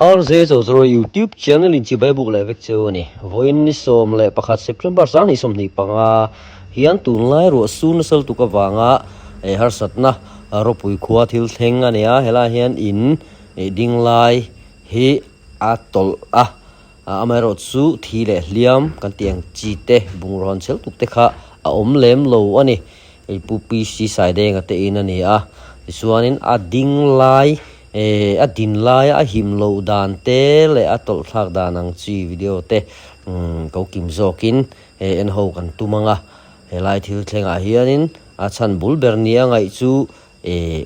RJ Chozoro YouTube channel in chibai buk leh vek cheu a ni. Vawiin ni 11 September 2025 hian tunlai ruah sur nasa lutuk avanga harsatna ropui khua thil thleng a ni a, helaiah hian in ding lai hi a tawlh a, amaherawh chu thi leh hliam kan tih ang chi te bungraw han chhel tuk te kha a awm lem lo a ni. Hei Pu PC Saidenga te in a ni a, tichuanin a ding lai eh a din laia a him loh dan te leh a tawlh thlak dan ang chi video te umm ko kim zawkin eh en ho kan tum ang a, helai thil thlengah hianin a chhan bul ber nia ngaih chu eh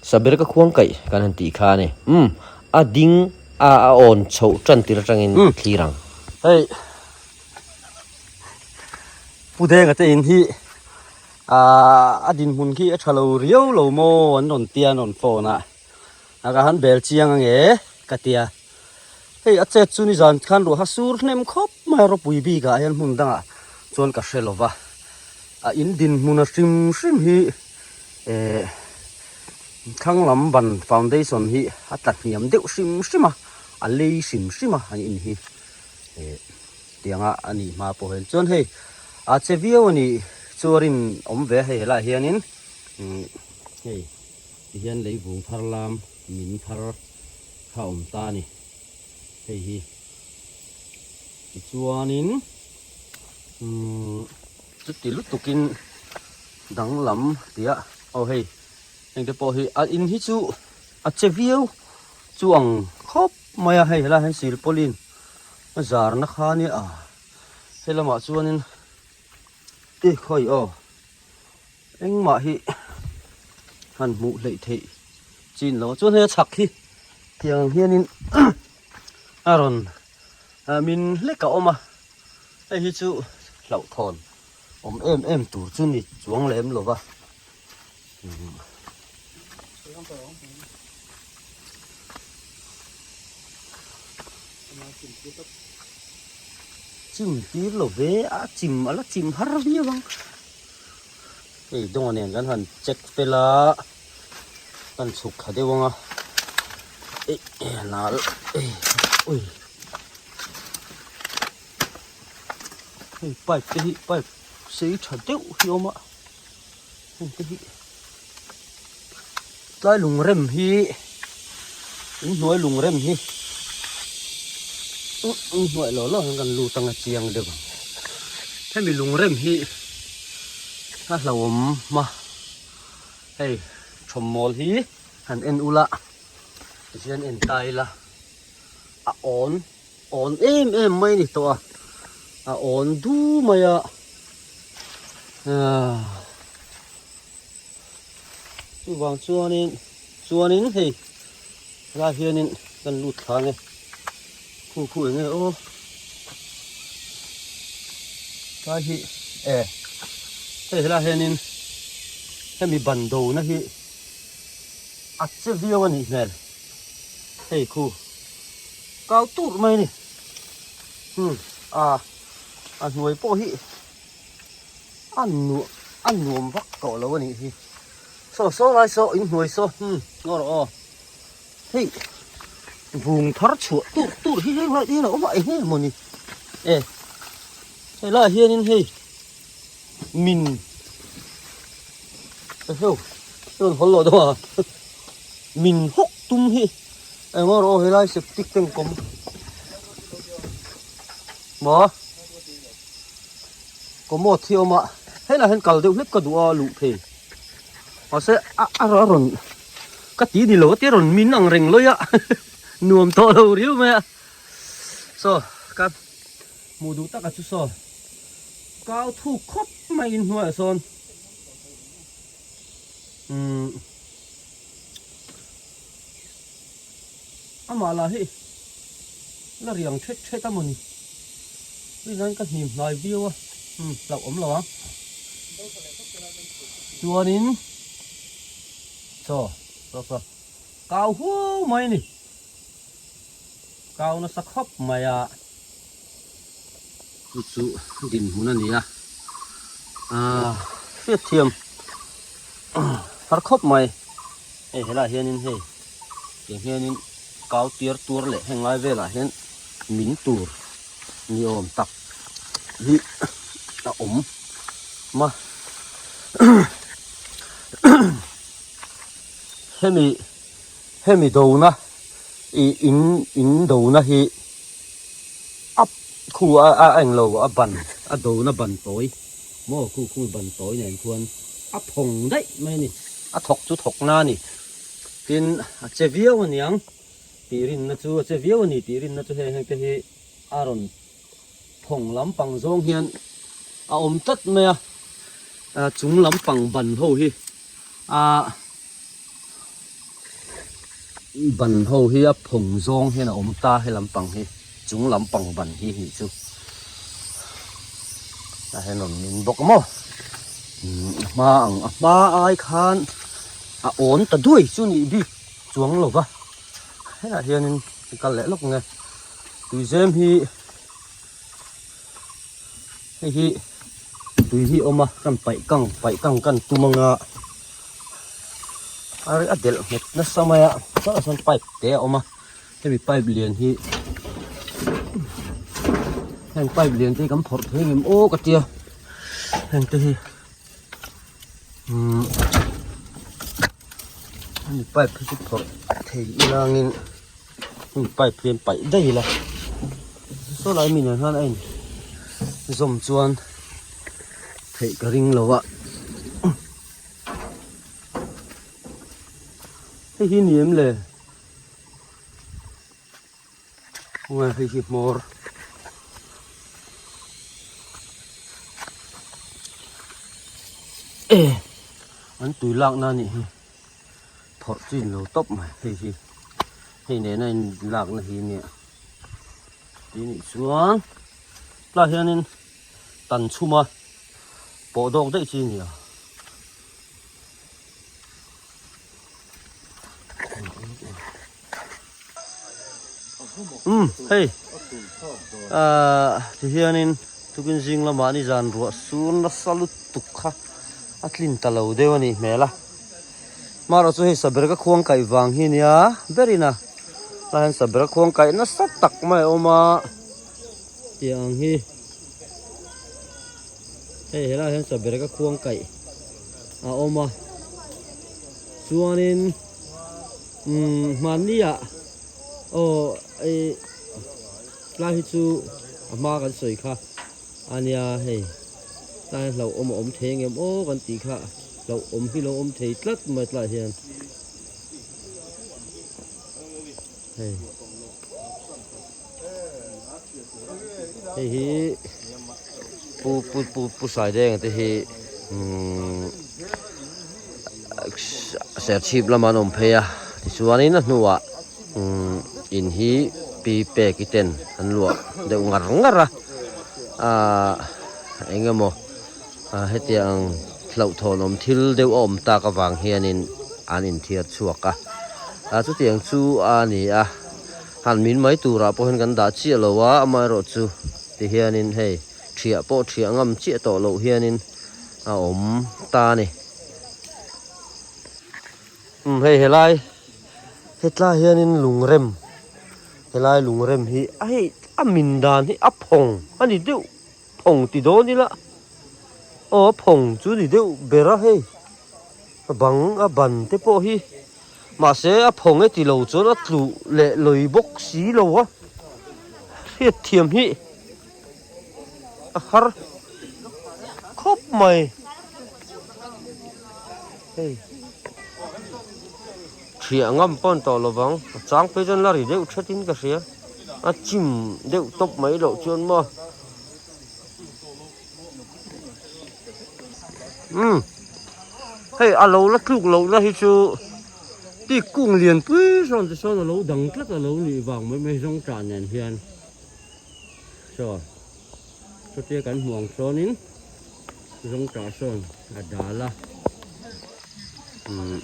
Saber ka khuang kaih kan han tih kha a ni. Umm a ding a a awn chhoh tan tir atangin thlir ang. Hei Pu Denga te in hi aaa a dinhmun khi a tha lo riau lo maw an rawn tia an rawn phone a, a ka han bel chiang ange ka tia. Hei a chet chu nizan khan ruah a sur hnem khawp mai a ropui bik ah hian hmun dangah chuan ka hre lo va, a in dinhmun a hrim hrim hi eh thlang lam ban foundation hi a tla hniam deuh hrim hrim a, a lei hrim hrim a an in hi eh tianga a nih hma pawh hian chuan hei a che viau a nih chu a rin awm ve a hei helaiah hianin umm hei tihian leivung thar lam min thar kha a awm ta a ni hei hi tichuanin umm chuti lutukin danglam tia aw hei heng te pawh hi a in hi chu a che viau chu ang khawp mai a hei helaiah hian silpauline a zarna kha nia a he lamah chuanin e khawi aw engmah hi han hmuh hleih theih chin lo chuan hei a chhak hi tiang ang hianin a rawn min hlek a awm a hei hi chu hlauhthawn awm em em tur chu ni chuang lem lo va. Chim tir lo ve a chim a la chim har viau ang hei dawnga nen kan han check fel a kan chhuk thla deuh ang a eh nal eh ui hei pipe te hi pipe sei tha deuh hi a awm a. Heng te hi tlai lungrem hi inhnuai lungrem hi inhnuai lo lo hian kan lut anga chiang deuh ang hemi lungrem hi a hlauhawm a hei thawmmawl hi han en ula tihian en ta ila a awn Awn em em mai ni tawh a, a awn du mai a, aaa chuvang chuanin chuanin hei helaiah hianin kan lut thla ang e, khu khu eng nge aw tlai hi e hei helaiah hianin hemi ban do na hi a che viau a nih hmel hei khu. Kau tur mai a ni. Hmm a a hnuai pawh hi a nuam a nuam vak tawh lo a nih hi. Saw saw lai saw in hnuai saw hmm ngaw rawh aw. Hei vung thar chhuah tur tur hi heng lai te hian a awm a eng nge maw ni. E helaiah hianin hei min eheu chuan hawl loh deuh a min hawk tum hi. Eng aw rawh helai septic tank kawm maw commode hi a awm a helaiah hian kal deuh hlek ka duh a luh thei mahse a a rawn ka ti ni lo a tia rawn min ang reng lawi a nuam tawh lo riau mai a saw ka hmuh duh taka chu saw kau thuk khawp mai in hnuaiah sawn umm. Amah lah hi la riang thet thet a mawni hei hian ka hnim hnai viau a umm hlauh awm lo ang chuanin chaw chaw chaw kau huau mai a ni kau nasa khawp mai a chu chu dinhmun a ni a aaa hriatthiam har khawp mai. Hei helaiah hianin hei tiang hianin. kau tiar tuar leh heng lai velah hian min tur ni awm tak hi a awm a hemi hemi dona ih in in dona hi a khu a a englo a ban a dona ban tawi maw khu khu ban tawi nen khuan a phawng daih mai a ni a thawk chu thawk na a ni tin a che viau aniang tih rinna chu a che viau a ni tih rinna chu heng heng te hi a rawn phawng lampang zawng hian a awm tlat mai a chung lampang ban ho hi a ban ho hi a phawng zawng hian a awm ta he lampang hi chung lampang ban hi nih chu a hian rawn min bawk a maw a hma ang a hma ai khan a awn ta duai chu nih bik chuang lo va hetah hianin i kal leh lawk nge tuizem hi hei hi tui hi awm a kan paih kang paih kang kan tum anga a a delh nghet nasa mai a chuan sawn pipe te a awm a hemi pipe lian hi heng pipe lian te hi kan phawrh thei ngem aw ka tia heng te hi. Umm hemi pipe hi chu phawrh thei ilangin hemi pipe hi an paih daih ila saw lai mi nen hian a in zawm chuan theih ka ring lo a hei hi ni em le Nge hei hi hmawr e an tui lakna a nih hi phawrh chin lo tawp mai hei hi hei nena in lakna hi nia tih nih chuan tlaiah hianin tan chhum a pawh dawk daih chi a ni a. Umm hei ahh tihianin tukin zing lamah nizan ruah sur nasa lutuk kha a tlin ta lo deuh a nih hmel a hmarawh chu hei saber ka khuang kaih vang hi nia berin a tlaiah hian saber a khuang kaih nasa tak mai a awm a tiang ang hi hei helaiah hian saber ka khuang kaih a awm a chuanin. Umm hmanni ah aw ei tlai hi chu a hma kan sawi kha ania hei tlai hian hlauhawm a awm thei ang em aw kan tih kha hlauhawm hi lo awm thei tlat mai tlai hian hei hei hi pu pu pu pu Saideng te hi umm. Serchhip lamah an awm phei a tichuanin a hnuah in hi pi peki ten an luah deuh ngar ngar a ahh eng emaw hetiang hlauhthawnawm thil deuh a awm tak avang hianin an inthiar chhuak a ah chutiang chu a ni a han min mai turah pawh hian kan dah chiah lo a amaherawhchu tihianin hei thiah pawh thiah ngam chiah tawh loh hianin. a awm ta a ni umm hei helai hetlai hianin lungrem helai lungrem hi a hei a min dan hi a phawng a ni deuh phawng ti dawn ila aw a phawng chu ni deuh ber a hei a bang a ban te pawh hi mahse a phawng e ti lo chuan a tluh leh lawi bawk si lo a hriatthiam hi. A har khawp mai hei thiah ngam pawh an tawh lovang a chang phei chuan la ri deuh that in ka hria a chim deuh tawp mai loh chuan maw umm hei a lo la tluk loh na hi chu tik kung lian pui sawn te sawn a lo dang tlat a lo nih vang mai mai zawng tah nen hian. Saw chutia kan hmuh ang sawnin zawngtah sawn a dal a umm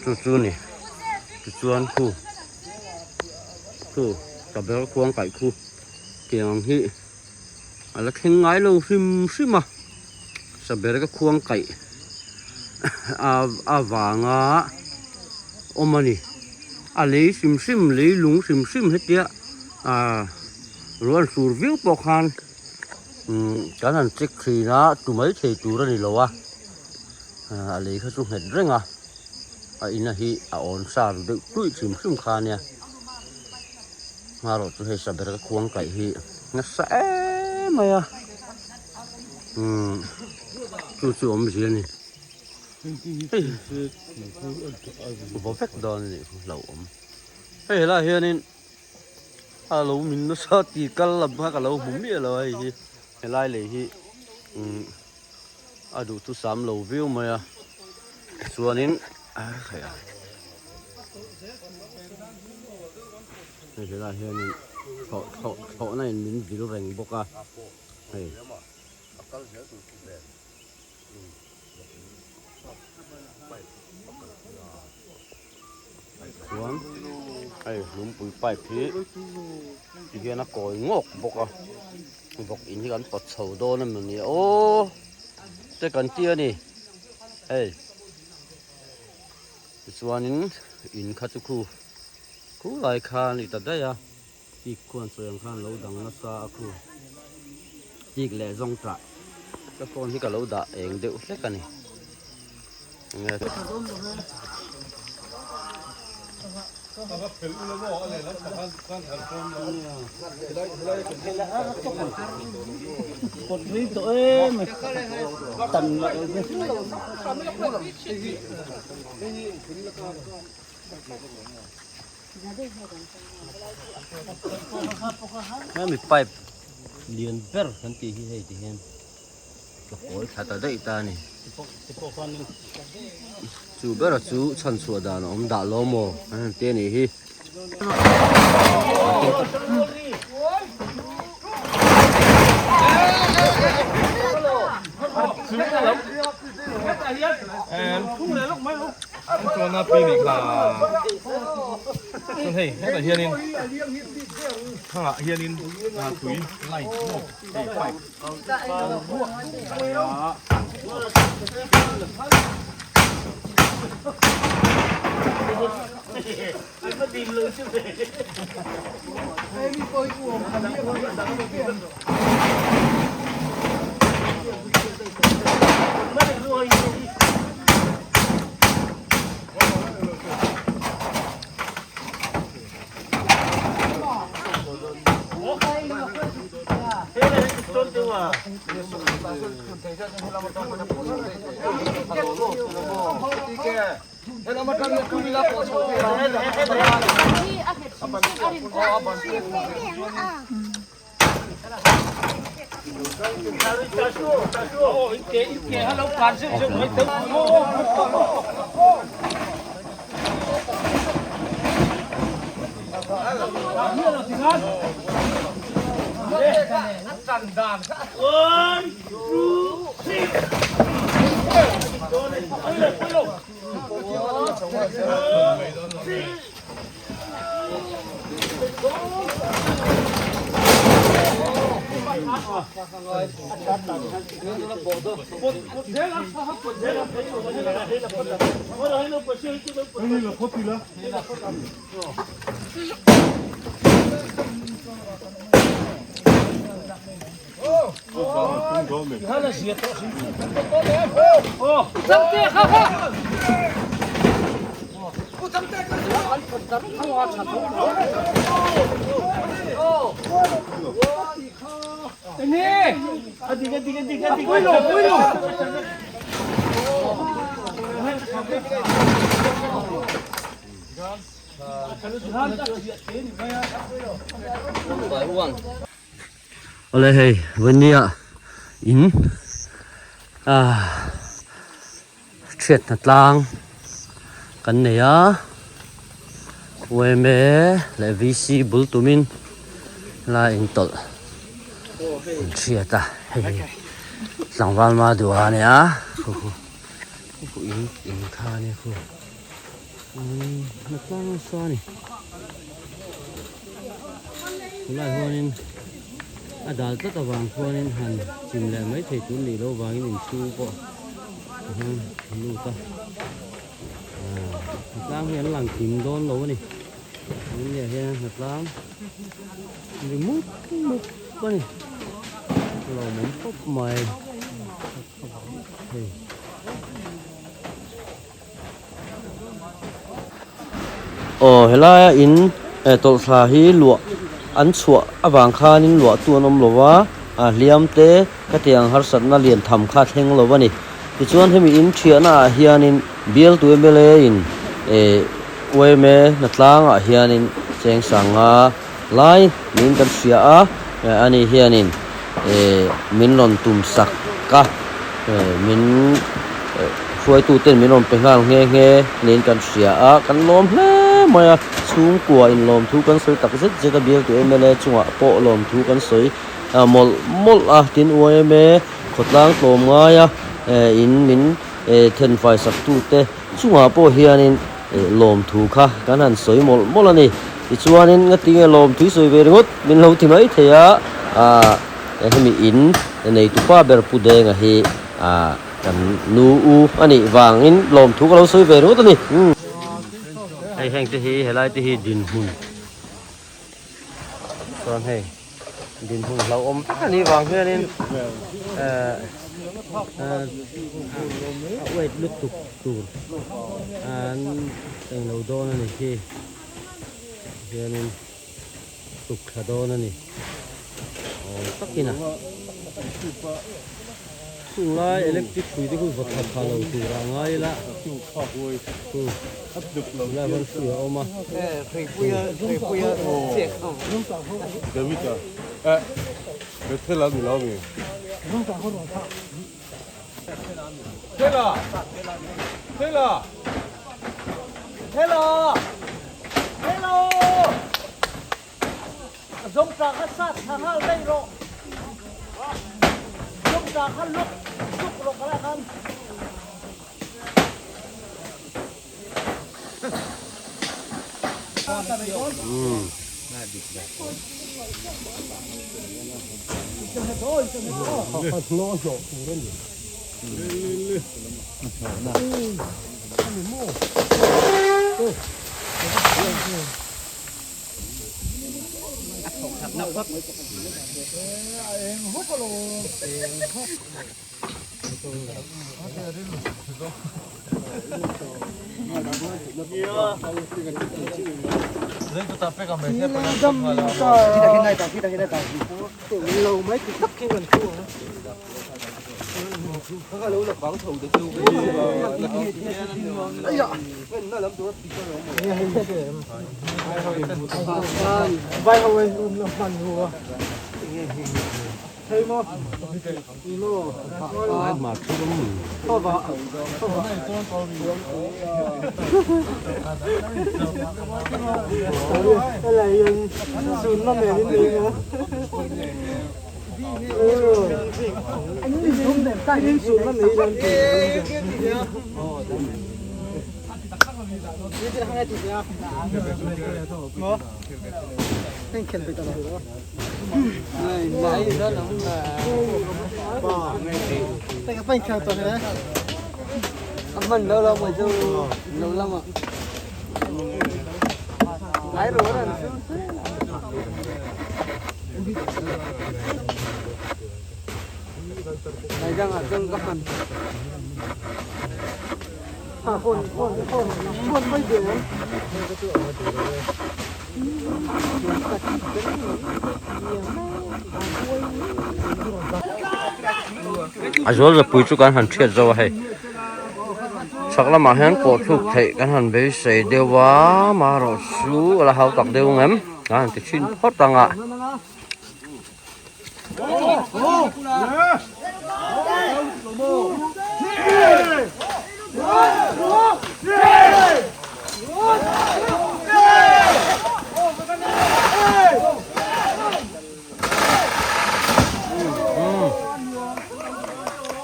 chu chu a ni tichuan khu khu ka ber khuang kaih khu tiang ang hi a la thleng ngai lo hrim hrim a. Saber ka khuang kaih avanga awm a ni. A lei hrim hrim lei lung hrim hrim hetia ah ruah sur viau pawh khan umm kan han check thin a tu mai thei tur a ni lo a a lei kha chu nghet reng a a ina hi a awn sa ru deuh tuih hrim hrim kha ania hmarawh chu hei saber ka khuang kaih hi nasa em mai a. Umm chu chu awmzia a ni hei vaw vek dawn a nih hlauh awm hei helaiah hianin a lo min nasa tih kal lam kha ka lo hmu miah lo a hei hi helai lei hi umm a duhthusam lo viau mai a chuanin hei helaiah hianin thlawh thlawh thlawhna in min vil reng bawk a. Hei. Chuan hei lungpui pipe hi ti hian a kawi ngawk bawk a vawk in hi kan pawt chho dawn emaw ni aw te kan ti a ni hei tichuanin in kha chu khu khulai kha a ni ta daih a. Tik khuan sawi ang khan lo dang nasa a khu. Tik leh zawng tah ka phone hi ka lo dah eng deuh hlek a ni. Enge Hemi pipe lian ber kan tih hi hei ti hian ka pawl thla ta daih ta a ni. Chu bera chu chhan chhuah dan a awm dah lo maw an han ti a nih hi. Chuan a pi nih kha chuan hei hetah hianin thangah hianin tui line maw hei pipe Awle hei Vania in ah chhiatna tlang kan nei a yma leh vc bul tumin lai intawlh an chhiat a hei tlangval ma duh a nia khu khu khu in in kha ania khu umm a tlang nasa a ni tunah hianin. A dal tlat avang chuanin han chim leh mai thei tur nih loh vangin inchhung pawh tihian a lut a. Aaa hnatlang hi an lang kim dawn lo a ni. Tunah hian hnatlang ri mup mup a ni. Lawmawm khawp mai hei. Aw helaia in tawlhthla hi luah an chhuah avang khanin luahtu an awm lo va, a hliam te khatiang harsatna lian tham kha a thleng lo a ni. Tichuan hemi in thiahna ah hianin bialtu mla in yma hnatlangah hianin cheng sanga lai niin kan hria a, ani hianin min rawn tum sak a, min hruaituten min rawn pe nghal nghe nghe niin kan hria a, kan lawm hle mai a, chhungkua in lawmthu kan sawi tak zet zet a, bialtu mla chungah pawh lawmthu kan sawi mawlh mawlh a, tin yma khawtlang tlawm ngaia in min thenfai sak tute chungah pawh hianin lawmthu kha kan han sawi mawlh mawlh a ni. Tichuanin ngatinge lawmthu i sawi ve ringawt min lo ti mai thei a, aah hemi in neitupa ber Pu Denga hi aah kan nu u a nih vangin lawmthu ka lo sawi ve ringawt a ni. Hei heng te hi helai te hi dinhmun chuan hei. Dinhmun hlauhawm tak a nih vang hianin eh a weight lutuk tur an englo dawn a ni hi hianin tuk thla dawn a ni awm takin a chung lai electric hrui te khu va tha tha lo tur ah ngai ila tunlai hian hrui a awm a. A zual zapui chu kan han thiat zo a hei chhak lamah hian pawh thluk theih kan han beisei deuh a marawh chu a la hau tak deuh ang em kan han ti thin phawt ang a.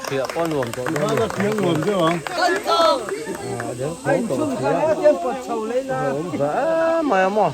Hriah pawh nuam tawh dawn a ni. Nuam deuh ang. A deuh tho tawh sia. Awm ve em mai a maw.